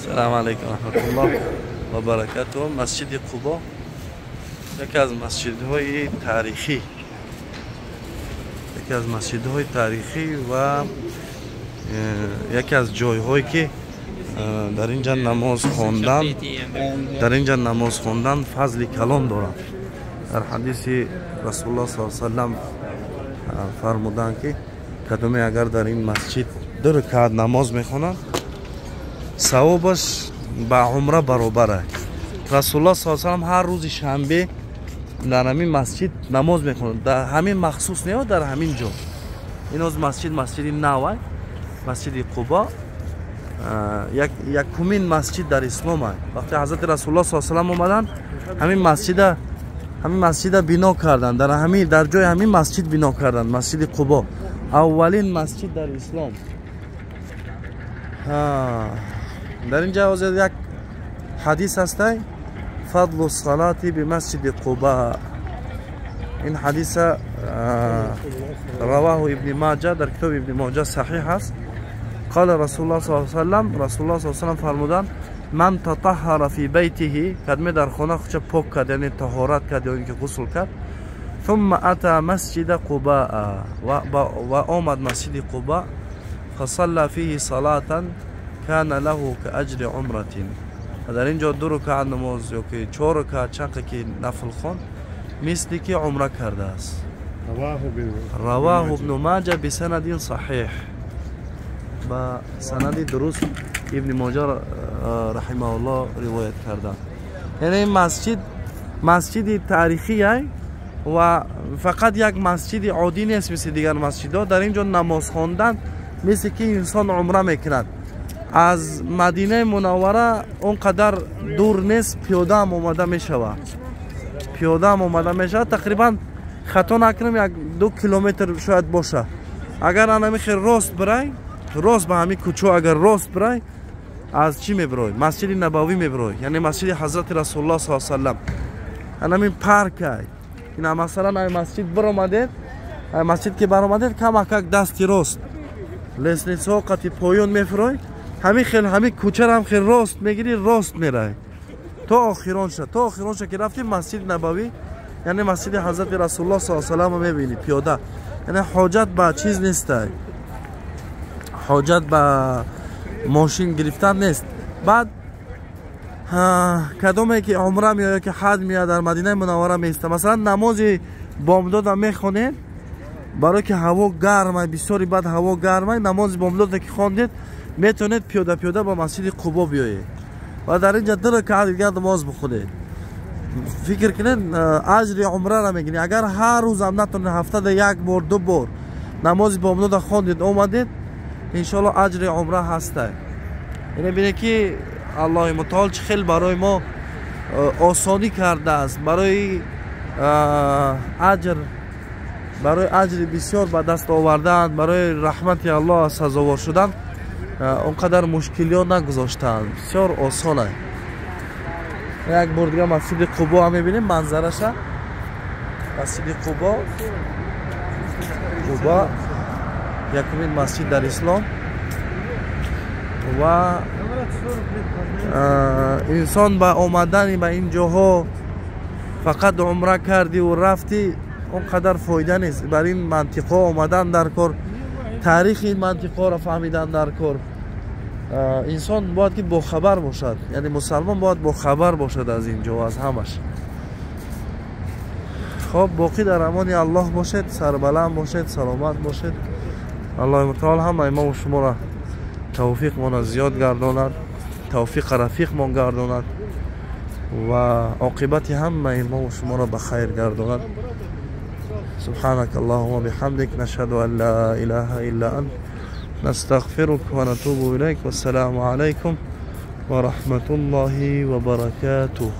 Салому алайкум раҳматуллоҳ ва баракатуҳ. Масҷиди Қубо яке аз масҷидҳои таърихӣ, яке аз масҷидҳои таърихӣ ва яке аз ҷойҳое ки дар инҷа намоз хондан, дар инҷа намоз хондан фазли калон дорад. Дар ҳадиси Расулуллоҳ саллаллоҳу алайҳи васаллам фармуданд, ки кадоме агар дар ин масҷид ду ракаат намоз мехонад, савобаш ба умра баробар аст. Расулуллоҳ саллаллоҳу алайҳи васаллам ҳар рӯзи шанбе дар ҳамин масҷид намоз мехонад. Дар ҳамин махсус не, дар ҳамин ҷо. Ин оз масҷид масҷиди нав, масҷиди Қубо якумин масҷид дар ислом аст. Вақте ҳазрати Расулуллоҳ саллаллоҳу алайҳи васаллам омаданд, ҳамин масҷида бино карданд, дар ҷои ҳамин масҷид бино карданд. Масҷиди Қубо аввалин масҷид дар ислом. Дар ин ҷа ҳозир як ҳадис ҳастай: فضل الصلاة بمسجد قباء. Ин ҳадиса رواه ابن ماجه, дар китоби Ибни Моҷа саҳиҳ аст. قال رسول الله صلى الله عليه وسلم, Расулуллоҳ صلى الله عليه وسلم фармуданд: من تطهر في بيته, кадме дар хона худша пок кард, яъне таҳорат кард ё ин ки ғусл кард, ثم أتى مسجد قباء, ва омад масҷиди Қуба, فصلى فيه صلاة كان له كأجر عمرة, дар ин ҷо ду рукаат намоз ё ки чор рукаат, чанқе ки нафл хонд, мисли ки умра кардааст. رواه ابن ماجه بسند صحيح. Ба санади дуруст Ибни Моҷа رحمه الله ривоят карданд. Яъне ин масҷид масҷиди таърихия ва фақат як масҷиди оддӣ нест, мисли дигар масҷидҳо. Дар ин ҷо намоз хондан мисли ки инсон умра мекунад. Аз Мадинаи Мунаввара он қадар дур нест, пиёдаам омада мешавад, пиёдаам омада мешавад. Тақрибан, хато накунам, як 2 километр шояд боша. Агар анами хел рост бирай, рост ба ҳамин кӯчо агар рост бирай, аз чӣ мебирой? Масҷиди Набавӣ мебирой, яъне масҷиди ҳазрати Расулуллоҳ с салам. Анамин паркай ина, масалан, ай масҷид биромадед, ай масҷид ки баромадед, камакак дасти рост лестница ҳо қати поён мефурой. Ҳамин хел ҳамин кӯчарам хел рост мегирӣ, рост мерай то охиронша. То охиронша ки рафти, Масҷиди Набавӣ, яъне масҷиди ҳазрати Расулуллоҳ с салам мебинӣ пиёда. Яъне ҳоҷат ба чиз нестай, ҳоҷат ба мошин гирифтан нест. Баъд кадоме ки умра меояд, ки ҳаҷ меояд, дар Мадинаи Мунаввара меиста, масалан, намози бомдода мехонед, барое ки ҳаво гармай, бисёри баъд ҳаво гармай, намози бомдода ки хондед, метавонед пиёда пиёда ба масҷиди Қубо биёед ва дар инҷа ду ракаат дигар намоз бихонед. Фикр кунед, аҷри умрара мегиред. Агар ҳар рӯзам натонед, ҳафтада як бор, ду бор намози бомдода хондед, омадед, иншоалло аҷри умра ҳастай. Ине бинед, ки Аллоҳи мутаол чӣ хел барои мо осонӣ кардааст. Барои аҷр, барои аҷри бисёр ба даст овардан, барои раҳмати Аллоҳ сазовор шудан он қадар мушкилиҳо нагузоштаанд, бисёр осон аст. Як бор дига масҷиди Қубо ҳам мебинем манзараша. Масҷиди Қубо, Қуба якумин масҷид дар ислом. Ва инсон ба омадани ба ин ҷоҳо, фақат умра кардиву рафтӣ, он қадар фоида нест. Бар ин мантиқаҳо омадан дар кор, таърихи ин мантиқаҳоро фаҳмидан дар кор. Инсон бояд ки бохабар бошад, яъне мусалмон бояд бохабар бошад аз ин ҷо, аз ҳамаш. Хоб, боқӣ дар амони Аллоҳ бошед, сарбаланд бошед, саломат бошед. Аллоҳи мутаол ҳамаи мову шуморо тавфиқмона зиёд гардонад, тавфиқа рафиқмон гардонад ва оқибати ҳамаи мову шуморо ба хайр гардонад. سبحانك اللهم وبحمدك، نشهد أن لا إله إلا أنت، نستغفرك ونتوب إليك. والسلام عليكم ورحمة الله وبركاته.